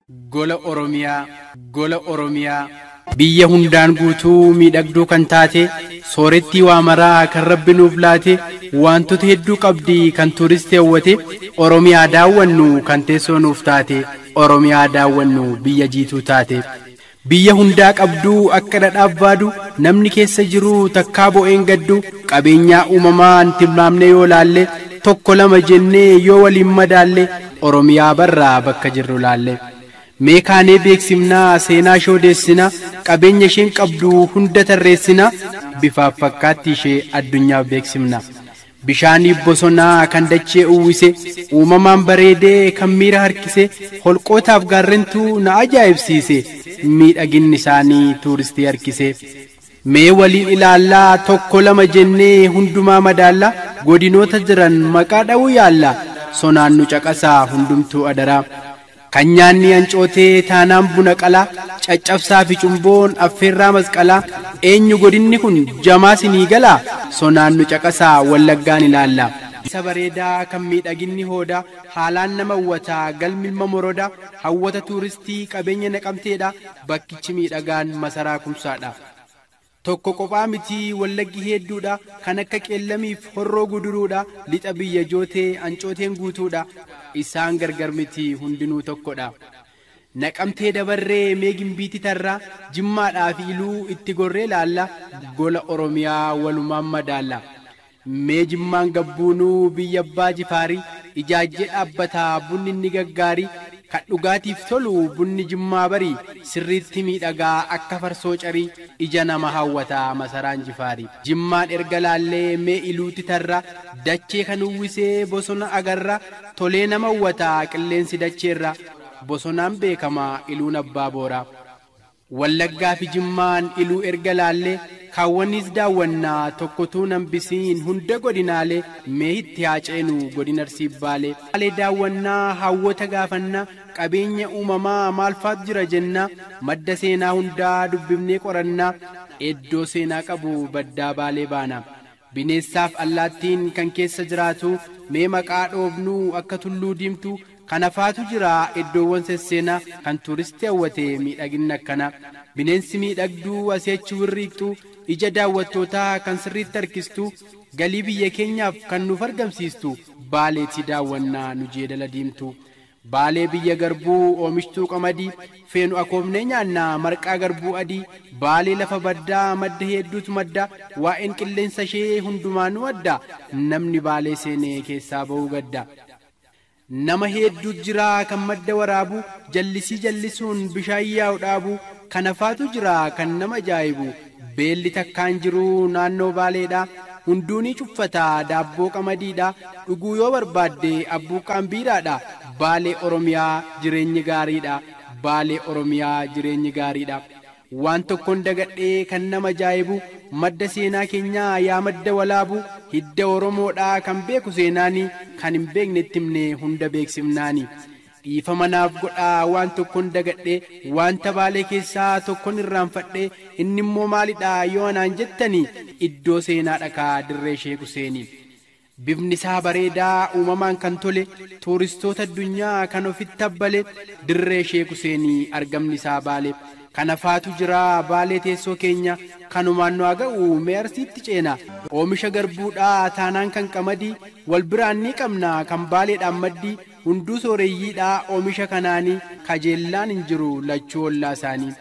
Gola Oromiyaa, Gola Oromiyaa. Biyya hundaan guutuu miidhagduu kan taate, soorettii waa maraa kan Rabbi nuuf laate, wantoota hedduu qabdi kan tuuristii hawwate, Oromiyaa daawwannu kan teessoo nuuf taate, Oromiyaa daawwannu biyya jiituu taate. Biyya hundaa qabduu akka dhadhaaf baadu, namni keessa jiru takkaa bo'een gaddu, qabeenyaa uumamaan tilmaamnee yoo laalle, tokko lama jennee yoo waliin madaalle, Oromiyaa barraa bakka jirru laalle. Mee kaanee beeksifnaa, seenaa ishee odeessinaa, qabeenya isheen qabdu hunda tarreessinaa, bifaaf fakkaattii ishee addunyaaf beeksifna. Bishaaniif bosonaa kan dachee uwwise, uumamaan bareedee kan miira harkise, holqootaaf gaarrentuu na ajaa'ibsiise, miidhaginni isaanii tuuristii harkise. Mee waliin ilaallaa tokko lama jennee hundumaa madaalla, godinoota jiran maqaa dha'uu yaalla, sonaan nu caqasaa hundumtuu adaraa. Kan nyaanni hancootee taanaan buna qalaa, caccabsaa fi cumboon affeerraa masqalaa, eenyu godinni kun jamaa sinii galaa, sonaan nu caqasaa Wallaggaan ilaalla. Isa bareedaa kan miidhaginni hoodaa, haalaan nama hawwataa galmi ilma morodaa, hawwata tuuristii qabeenya Naqamteedha, bakkichi miidhagaan masaraa Kumsaadha. Tokko qophaa miti Wallaggi hedduudha, kan akka Qeellamiif Horroo Guduruudha, lixa biyya Jootee hancooteen guutuudha, isaan gargar miti hundinuu tokkodha. Naqamtee dabarree mee Gimbiitti tarraa, Jimmaadhaa fi Iluu itti gorree laalla, gola Oromiyaa walumaan madaalla. Mee Jimmaan gabbuunuu biyya abbaa Jifaarii, ijaajjee dhaabbataa bunni inni gaggaarii, kan dhugaatiif tolu bunni Jimmaa barii, sirriitti miidhagaa akka farsoo carii, ija nama hawwataa masaraan Jifaarii. Jimmaan erga laallee mee Iluutti tarraa, dachee kan uwwisee bosona agarra, tolee nama hawwataa qilleensi dacheerra, bosonaan beekamaa Iluun abbaa booraa. Wallaggaa fi Jimmaan Iluu erga laallee, kaawwanis daawwannaa tokkotuu nambisiin hunda godinaalee, mee itti haa ceenu godina Arsii Baalee. Baalee daawwannaa hawwata gaafannaa, qabeenya uumamaa maalfaatu jira jennaa, madda seenaa hundaa dubbifnee qorannaa, iddoo seenaa qabu baddaa Baalee baana. Bineensaaf allaattiin kan keessa jiraatu, mee maqaa dhoofnuu akka tulluu diimtuu, kanafaatu jira iddoowwan sesseenaa kan tuuristii hawwate miidhaginni akkana. Bineensi miidhagduu asii achi wirriiqxu, ija daawwattootaa kan sirriitti harkistu, galii biyya keenyaaf kan nuuf argamsiistu, Baaleetii daawwannaa nu jeedala diimtu. Baalee biyya garbuu oomishtuu qamadii, feenu akoofnee nyaannaa marqaa garbuu adii, Baalee lafa baddaa madda hedduutu madda, waa'een qilleensa ishee hundumaanuu adda, namni Baalee seenee keessaa ba'uu gadda. Nama hedduu jira kan madda waraabu, jallisii jallisuun bishaan yaa'u dhaabu, kanafaatu jira kan nama ajaa'ibu, beelli takkaan jiru naannoo Baaleedha. Hunduu ni cuffataa daabboo qamadiidha, dhuguu yoo barbaadde abbuuqqaan biiraadha. Baalee Oromiyaa jireenyi gaariidha, Baalee Oromiyaa jireenyi gaariidha. Waan tokkoon dagadhee kan nama ajaa'ibu, madda seenaa keenyaa yaa madda walaabu, hidda Oromoodhaa kan beeku seenaani, kan hin beeknetti himne hunda beeksifnaani. Dhiifama naaf godhaa waan tokkoon dagadhee, wanta Baalee keessaa tokkoon irraanfadhee, inni immoo maalidhaa yoo anaan jettani, iddoo seenaa dhakaa dirree Sheek Huseeni. Bifni isaa bareedaa uumamaan kan tole, tuuristoota addunyaa kan ofitti abbale, dirree Sheek Huseenii argamni isaa Baale. Kanafaatu jira Baalee teessoo keenya, kanumaan nu haa ga'u mee Arsiitti ceena. Oomisha garbuudhaa taanaan kan qamadii, wal biraan ni qabna kan Baaleedhaan maddii, hunduu sooreyyiidhaa oomisha kanaanii, kajeellaan hin jiru lachuu ollaa isaanii.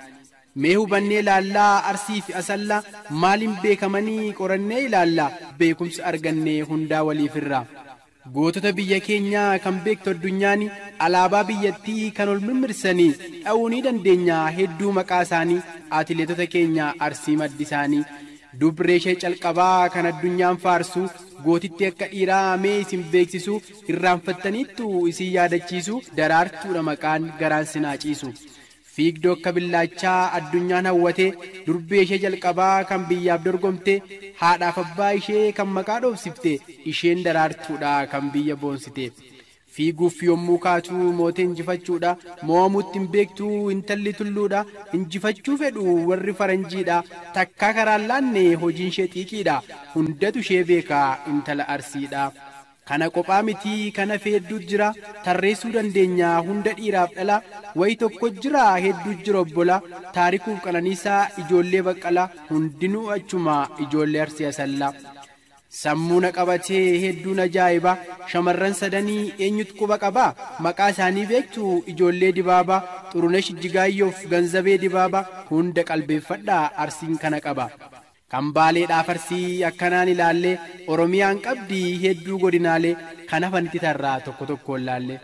Mee hubannee ilaallaa Arsii fi Asallaa, maaliin beekamanii qorannee ilaallaa, beekumsa argannee hundaa waliifirraa. Gootota biyya keenyaa kan beektu addunyaani, alaabaa biyyattii kan ol mirmirsanii, dha'uu ni dandeenya hedduu maqaa isaanii, atileetota keenya Arsii maddi isaanii. Dubree ishee calqabaa kan addunyaan faarsu, gootitti akka dhiiraa mee isin beeksisu, irraanfattaniittu isin yaadachiisu, daraartuudha maqaan garaan sinaa ciisu. Fiigdoo akka billaachaa addunyaan hawwate, durbee ishee jalqabaa kan biyyaaf dorgomte, haadhaaf abbaa ishee kan maqaa dhoofsifte, isheen daraartuudha kan biyya boonsite. Fiiguuf yommuu kaatu mootee injifachuudha, moo'amuutti hin beektu intalli tulluudha, injifachuu fedhu warri faranjiidha, takkaa karaan laanne hojiin ishee xiiqiidha, hundatu ishee beekaa intala Arsiidha. Kana qophaa mitii kana hedduu jira tarreessuu dandeenya hunda dhiiraaf dhala wayi tokko jira hedduu jira obbola Taarikuuf Qananiisaa ijoollee Baqqalaa hundinuu achuma ijoollee Arsii Asallaa. Sammuu na qabatee hedduun ajaa'iba shamarran sadanii eenyutu quba qaba maqaa isaanii beektu ijoollee Dibaabaa Xurunesh Ijjigaayyoof Ganzabee Dibaabaa hunda qalbeeffadhaa Arsiin kana qaba. Kan Baaleedhaaf Arsii akkanaan ilaallee Oromiyaan qabdi hedduu godinaalee kan hafanitti tarraa tokko tokkoon laalle.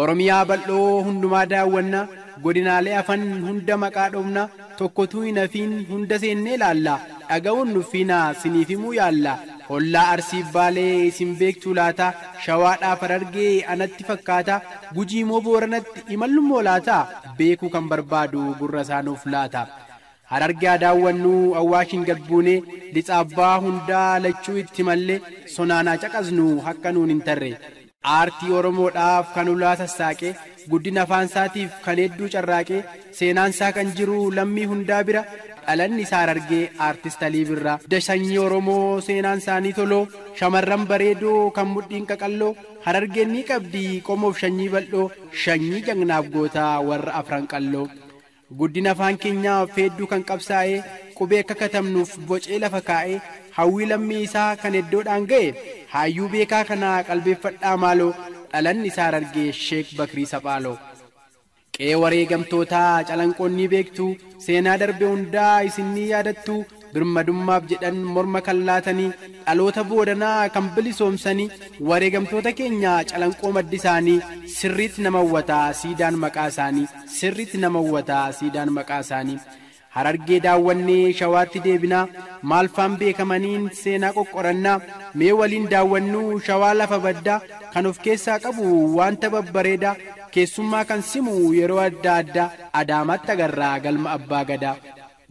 Oromiyaa bal'oo hundumaa daawwanna godinaalee hafan hunda maqaa dhoofna tokkotuu hin hafiin hunda seennee laalla dhaga'uun nuffiinaa siniif himuu yaalla. Hollaa Arsii Baalee isin beektuu laata Shawaadhaaf Harargee anatti fakkaata Gujii moo Booranatti imallummoo laata beekuu kan barbaadu gurra isaa nuuf laata. Harargee daawwannuu Awwaashin gad buunee lixa abbaa hundaa lachuu itti mallee sonaanaa caqasnu akka nuun hin tarre. Aartii Oromoodhaaf kan ulaa sassaaqee guddina afaan isaatiif kan hedduu carraaqee seenaan isaa kan jiru lammii hundaa bira dhalanni isaa Harargee aartist Alii Birraa. Hidda sanyii Oromoo seenaan isaanii toloo shamarran bareedoo kan mudhiin qaqalloo Harargeen ni qabdi qomoof sanyii bal'oo sanyii jagnaaf gootaa warra afran qalloo. Guddina afaan keenyaaf hedduu kan qabsaa'ee qubee akka katabnuuf bocee lafa kaa'ee hawwii lammii isaa kan iddoodhaan ga'e hayyuu beekaa kanaa qalbeeffadhaa maaloo dhalanni isaa Harargee Sheek Bakrii Saphaaloo. Qe'ee wareegamtootaa calanqoon ni beektu seenaa darbe hundaa isin ni yaadattu birmadummaaf jedhan morma kan laatanii dhaloota boodanaa kan bilisoomsanii wareegamtoota keenya calanqoo maddi isaanii sirriitti nama hawwataa siidaan maqaa isaanii sirriitti nama hawwataa siidaan maqaa isaanii. Harargee daawwannee Shawaatti deebinaa maalfaan beekamaniin seenaa qoqqorannaa mee waliin daawwannuu Shawaa lafa baddaa kan of keessaa qabu wanta babbareedaa keessummaa kan simu yeroo adda addaa Adaamaatti agarraa galma abbaa gadaa.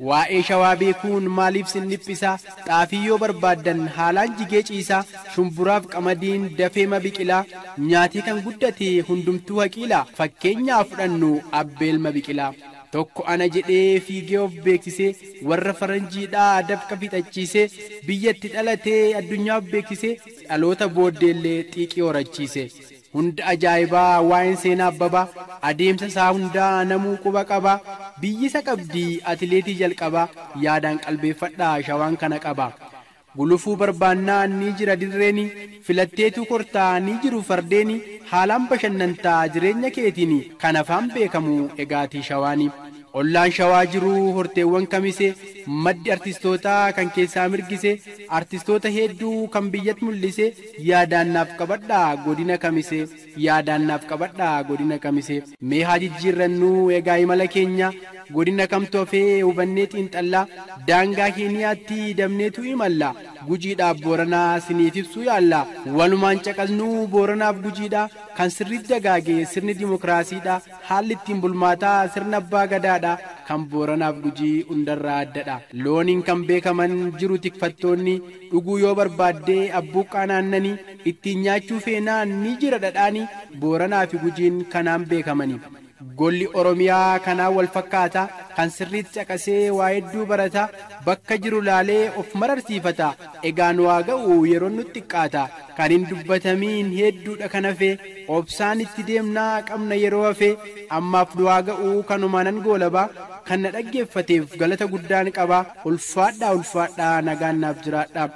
Waa'ee Shawaa beekuun maaliif sin dhiphisaa xaafii yoo barbaaddan haalaan jigee ciisaa shumburaaf qamadiin dafeema biqilaa nyaatii kan guddate hundumtuu haqiilaa fakkeenyaa fudhannu abbeelma biqilaa. Tokko ana jedhee fiigee of beeksisee warra faranjiidhaa dafqa fixachiisee biyyatti dhalatee addunyaaf beeksisee dhaloota booddeellee xiiqii horachiise. Hunda ajaa'ibaa waa'een seenaa Abbabaa adeemsa isaa hundaa namuu quba qabaa biyyi isa qabdii atileetii jalqabaa yaadaan qalbeeffadhaa Shawaan kana qaba. Gulufuu barbaannaa ni jira dirreeni filatteetu kortaa ni jiru fardeeni haalaan bashannantaa jireenya keetiin kan afaan beekamu egaatii Shawaani. Ollaan Shawaa jiru horteewwan kamise maddi artistootaa kan keessaa mirgise artistoota hedduu kan biyyatti mul'ise yaadaan naaf qabadhaa godina kamise yaadaan naaf qabadhaa godina kamise. Mee haa jijjiirrannuu egaa imala keenya godina kamtu hafee hubannee xiinxallaa daangaa Keeniyaatti dabneetu imalla Gujiidhaaf Booranaa siniif ibsuu yaalla walumaan caqasnuu Booranaaf Gujiidha kan sirriitti dagaage sirni dimokiraasiidha haalli ittiin bulmaataa sirna abbaa gadaadha kan Booranaaf Gujii hundarraa addadha. Looniin kan beekaman jiru tikfattoonni dhuguu yoo barbaaddee abbuuqqaa naannanii ittiin nyaachuu feenaan ni jira dhadhaanii Booranaa fi Gujiin kanaan beekamani. Golli Oromiyaa kanaan wal fakkaata kan sirriitti caqasee waa hedduu barata bakka jiru laalee of mararsiifata egaan waa ga'u yeroo nutti xiqqaata kan hin dubbatamiin hedduudha kan hafe obsaan itti deemnaa qabna yeroo hafe ammaaf du'aa ga'u kanumaan nan goolaba kan na dhaggeeffateef galata guddaan qaba ulfaadhaa ulfaadhaa nagaan naaf jiraadha.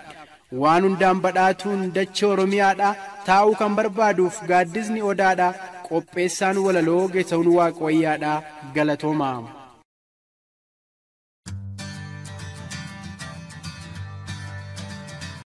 Waan hundaan badhaatuun dachee Oromiyaadha taa'uu kan barbaaduuf gaaddisni odaadha qopheessaan walaloo Geessawun Waaqayyaadha galatooma.